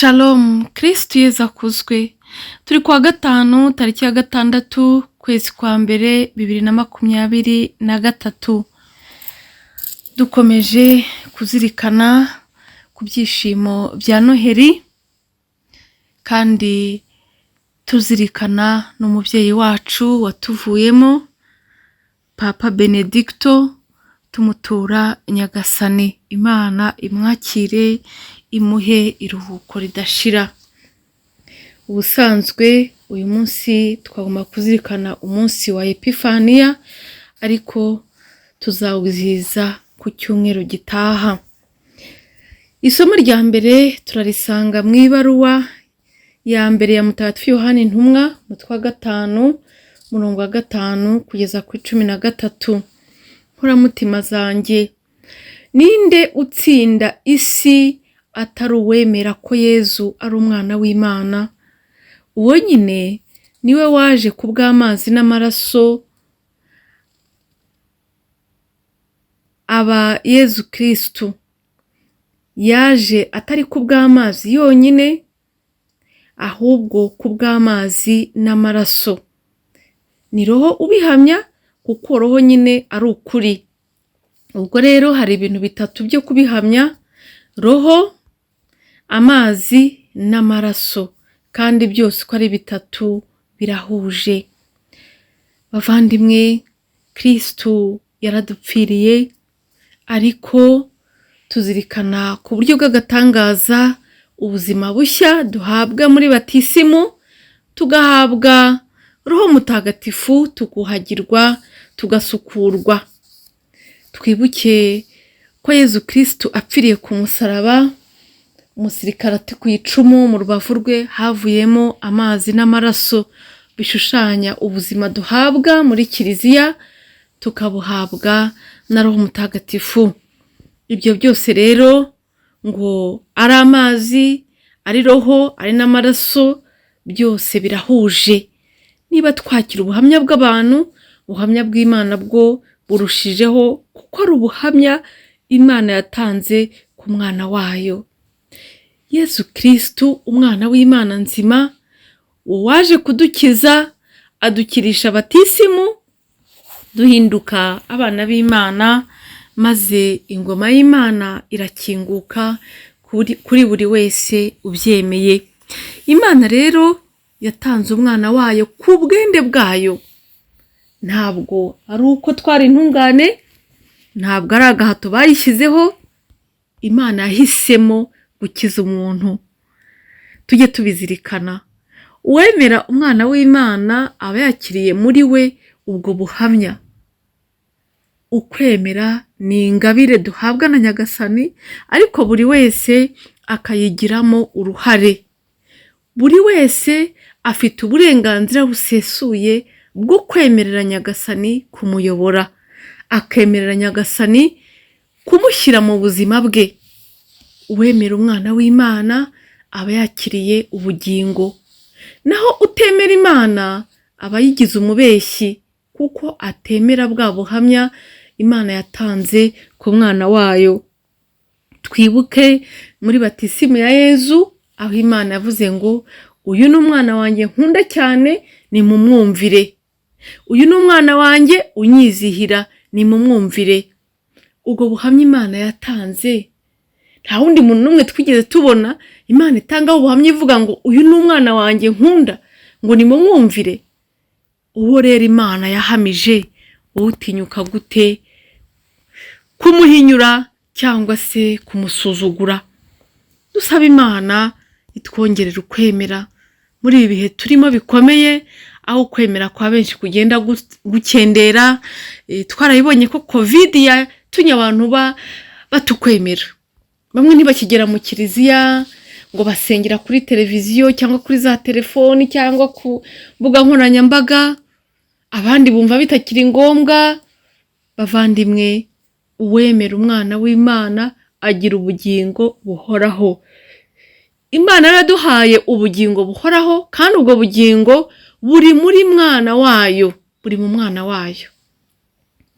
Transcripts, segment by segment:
Shalom, Kristu Yezu akuzwe. Turi kuwa gatanu tariki ya 6 ukwezi kwa mbere 2023. Dukomeje kuzirikana ku byishimo bya Noheri kandi tuzirikana n'umubyeyi wacu watuvuyemo Papa Benedicto, tumutura Nyagasani. Imana imwakire imuhe iruhuko ridashira. Ubusanzwe uyu munsi twagomba kuzirikana umunsi wa Epifaniya, ariko tuzawizihiza ku cyumweru gitaha. Isomo rya mbere turarisanga mu ibaruwa ya mbere ya Mutagatifu Yohani Intumwa, umutwe wa 5, umurongo wa 5 kugeza ku 13. Nkoramutima zanjye, ninde utsinda isi atari uwemera ko Yezu ari umwana w'Imana? Uwo nyine niwe waje ku bw'amazi n'amaraso, aba Yezu Kristu. Yaje atari ku bw'amazi yonyine, ahubwo ku bw'amazi n'amaraso. Ni Roho ubihamya, kuko Roho nyine ari ukuri. Ubwo rero hari ibintu bitatu byo kubihamya: Roho, amazi n'amaraso, kandi byose uko ari bitatu birahuje. Bavandimwe, Kristu yaradupfiriye, ariko tuzirikana ku buryo bw'agatangaza ubuzima bushya duhabwa muri batisimu, tugahabwa Roho Mutagatifu, tukuhagirwa, tugasukurwa. Twibuke ko Yezu Kristu apfiriye ku musaraba, umusirikare atikuye icumu mu rubavu rwe havuyemo amazi n'amaraso, bishushanya ubuzima duhabwa muri Kiliziya, tukabuhabwa na Roho Mutagatifu. Ibyo byose rero ngo ari amazi, ari roho, ari n'amaraso, byose birahuje. Niba twakira ubuhamya bw'abantu, ubuhamya bw'Imana bwo burushijeho, kuko ari ubuhamya Imana yatanze ku mwana wayo. Yezu Kristu, umwana w'Imana nzima, waje kudukiza, adukirisha batisimu, duhinduka abana b'Imana, maze ingoma y'Imana irakinguka kuri buri wese ubyemeye. Imana rero yatanze umwana wayo ku bwende bwayo. Ntabwo ari uko twari intungane, ntabwo ari agahato bayishyizeho, Imana yahisemo gukiza umuntu. Tujye tubizirikana. Uwemera umwana w'Imana aba yakiriye muri we ubwo buhamya. Ukwemera ni ingabire duhabwa na Nyagasani, ariko buri wese akayigiramo uruhare. Buri wese afite uburenganzira busesuye bwo kwemerera Nyagasani kumuyobora, akemerera Nyagasani kumushyira mu buzima bwe. Uwemera umwana w'Imana aba yakiriye ubugingo, naho utemera Imana aba yigize umubeshyi, kuko atemera bwa buhamya Imana yatanze ku mwana wayo. Twibuke muri batisimu ya Yezu, aho Imana yavuze ngo uyu ni umwana wanjye nkunda cyane, nimumwumvire. Uyu ni umwana wanjye unyizihira, nimumwumvire. Ubwo buhamya Imana yatanze, nta wundi muntu n'umwe twigeze tubona Imana itangaho ubuhamya ivuga ngo uyu ni umwana wanjye nkunda, ngo nimumwumvire. Uwo rero Imana yahamije, wowe utinyuka gute kumuhinyura cyangwa se kumusuzugura? Dusaba Imana itwongerera ukwemera muri ibi bihe turimo bikomeye, aho ukwemera kwa benshi kugenda gukendera. Twarabibonye ko Covid yatumye abantu batukwemera. Bamwe ntibakigera mu kiliziya, ngo basengera kuri televiziyo cyangwa kuri za telefoni cyangwa ku mbuga nkoranyambaga, abandi bumva bitakiri ngombwa. Bavandimwe, uwemera umwana w'Imana agira ubugingo buhoraho. Imana yaraduhaye ubugingo buhoraho, kandi ubwo bugingo buri muri mwana wayo, buri mu mwana wayo.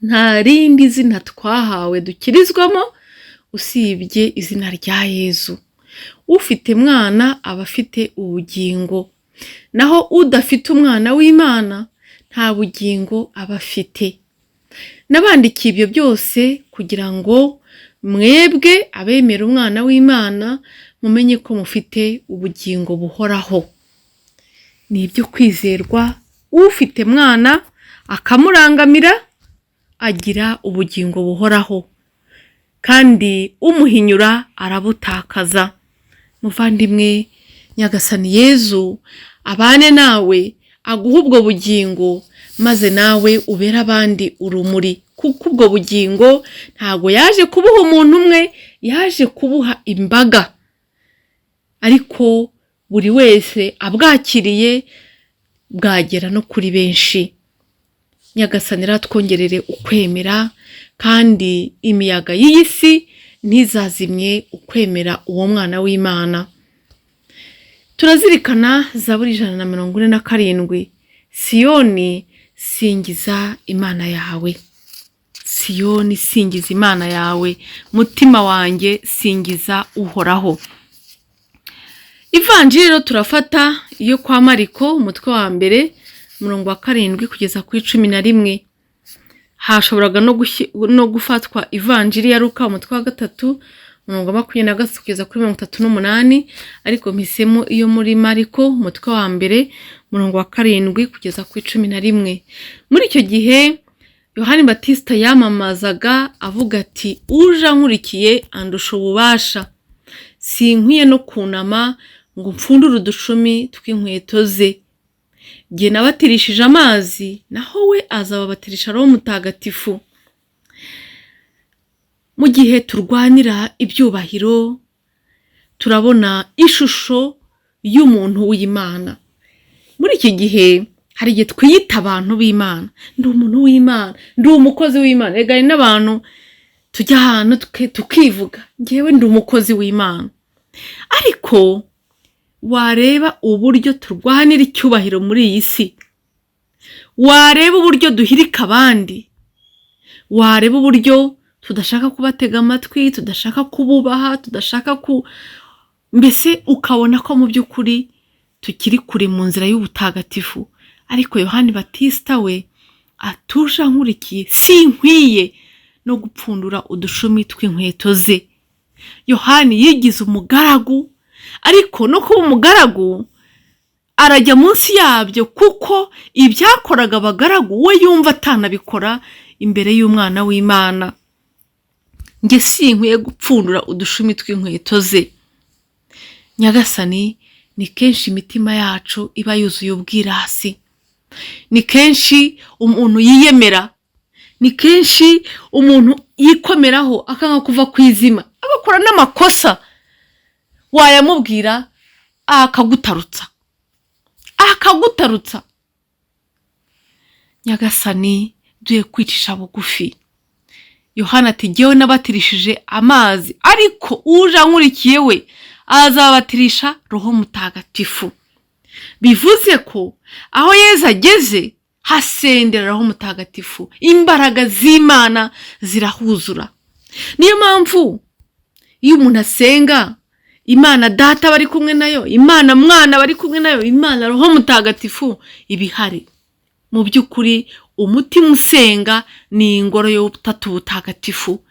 Nta rindi zina twahawe dukirizwamo usibye izina rya Yezu. Ufite Mwana aba afite ubugingo, naho udafite Umwana w'Imana nta bugingo aba afite. Nabandikiye ibyo byose kugira ngo mwebwe abemera Umwana w'Imana mumenye ko mufite ubugingo buhoraho. Ni ibyo kwizerwa, ufite Mwana akamurangamira agira ubugingo buhoraho, kandi umuhinyura arabutakaza. Muvandimwe, Nyagasani Yezu abane nawe, aguhe ubwo bugingo, maze nawe ubere abandi urumuri, kuko ubwo bugingo ntabwo yaje kubuha umuntu umwe, yaje kubuha imbaga, ariko buri wese abwakiriye bwagera no kuri benshi. Nyagasani rero atwongerere ukwemera, kandi imiyaga y'iyi si ntizazimye ukwemera uwo Mwana w'Imana. Turazirikana Zaburi 147: Siyoni, singiza Imana yawe. Siyoni, singiza Imana yawe, mutima wanjye singiza Uhoraho. Ivanjiri rero turafata iyo kwa Mariko, umutwe wa 1, umurongo wa 7 kugeza kuri 11. Hashoboraga no gufatwa Ivanjiri ya Luka, umutwe wa 3, umurongo wa 23 kugeza kuri 38, ariko mpisemo iyo muri Mariko, umutwe wa 1, umurongo wa 7 kugeza kuri 11. Muri icyo gihe Yohani Batisita yamamazaga avuga ati: uje ankurikiye andusha ububasha, sinkwiye no kunama ngo mpfundure udushumi tw'inkweto ze. Jye nabatirishije amazi, naho we azababatirisha Roho Mutagatifu. Mu gihe turwanira ibyubahiro, turabona ishusho y'umuntu w'Imana. Muri iki gihe hari igihe twiyita abantu b'Imana, ndi umuntu w'Imana, ndi umukozi w'Imana. Rega hari n'abantu tujya ahantu tukivuga, njyewe ndi umukozi w'Imana. Ariko wareba uburyo turwanira icyubahiro muri iyi si, wareba uburyo duhirika abandi, wareba uburyo tudashaka kubatega amatwi, tudashaka kububaha, tudashaka ku mbese ukabona ko mu by'ukuri tukiri kure mu nzira y'ubutagatifu. Ariko Yohani Batisita we atuje ankurikiye, sinkwiye no gupfundura udushumi tw'inkweto ze. Yohani yigize umugaragu, ariko no kuba umugaragu arajya munsi yabyo, kuko ibyakoraga abagaragu we yumva atanabikora imbere y'umwana w'Imana. Njye sinkwiye gupfundura udushumi tw'inkweto ze. Nyagasani, ni kenshi imitima yacu iba yuzuye ubwirasi, ni kenshi umuntu yiyemera, ni kenshi umuntu yikomeraho akanga kuva ku izima, agakora n'amakosa, wayamubwira akagutarutsa, akagutarutsa. Nyagasani, duhe kwicisha bugufi. Yohana ati: jyewe nabatirishije amazi, ariko uje ankurikiye we azabatirisha Roho Mutagatifu. Bivuze ko aho Yezu ageze hasendera Roho Mutagatifu, imbaraga z'Imana zirahuzura. Niyo mpamvu iyo umuntu asenga, Imana Data bari kumwe nayo, Imana Mwana bari kumwe nayo, Imana Roho Mutagatifu iba ihari. Mu by'ukuri umutima usenga ni ingoro y'ubutatu butagatifu,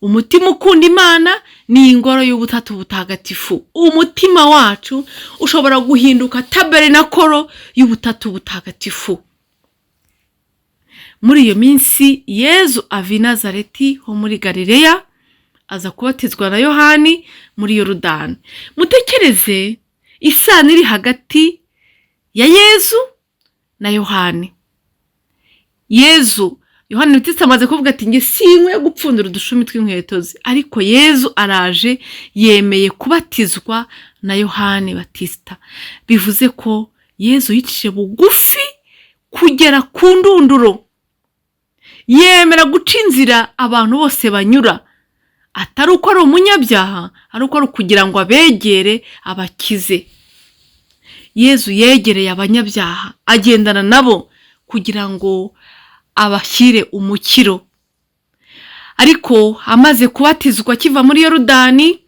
umutima ukunda Imana ni ingoro y'ubutatu butagatifu. Umutima wacu ushobora guhinduka taberenakoro y'ubutatu butagatifu. Muri iyo minsi Yezu ava i Nazareti ho muri Galileya, aza kubatizwa na Yohani muri Yorudani. Mutekereze isano iri hagati ya Yezu na Yohani. Yezu, Yohani Batista amaze kuvuga ati: njye sinkwiye gupfundura udushumi tw'inkweto ze, ariko Yezu araje yemeye kubatizwa na Yohani Batista. Bivuze ko Yezu yicishije bugufi kugera ku ndunduro, yemera guca inzira abantu bose banyura, atari uko ari umunyabyaha, ari uko ari ukugira ngo abegere abakize. Yezu yegereye abanyabyaha, agendana nabo kugira ngo abashyire umukiro. Ariko amaze kubatizwa akiva muri Yorudani,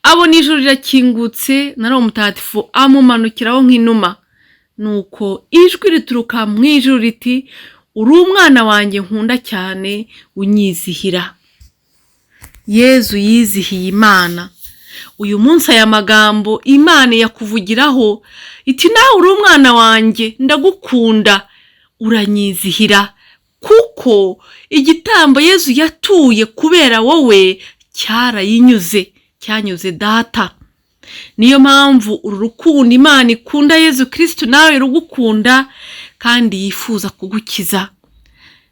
Abona ijuru rirakingutse na Roho Mutagatifu amumanukiraho nk'inuma. Nuko ijwi rituruka mu ijuru riti: "Uri umwana wanjye nkunda cyane, unyizihira." Yezu yizihiye Imana. Uyu munsi aya magambo Imana yakuvugiraho iti: "Nawe uri umwana wanjye, ndagukunda, uranyizihira," kuko igitambo Yezu yatuye kubera wowe cyarayinyuze, cyanyuze Data. Niyo mpamvu uru rukundo Imana ikunda Yezu Kirisitu nawe rugukunda kandi yifuza kugukiza.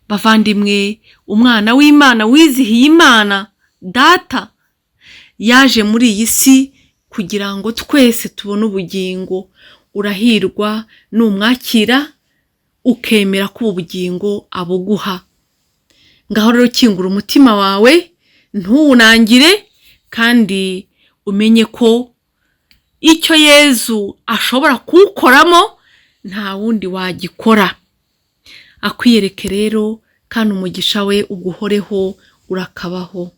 Bavandimwe, umwana w'Imana wizihiye Imana Data yaje muri iyi si kugira ngo twese tubone ubugingo. Urahirwa numwakira, ukemera ko ubu bugingo abuguha. Ngaho rero ukingura umutima wawe, ntuwunangire, kandi umenye ko icyo Yezu ashobora kuwukoramo nta wundi wagikora. Akwiyereke rero, kandi umugisha we uguhoreho. Urakabaho.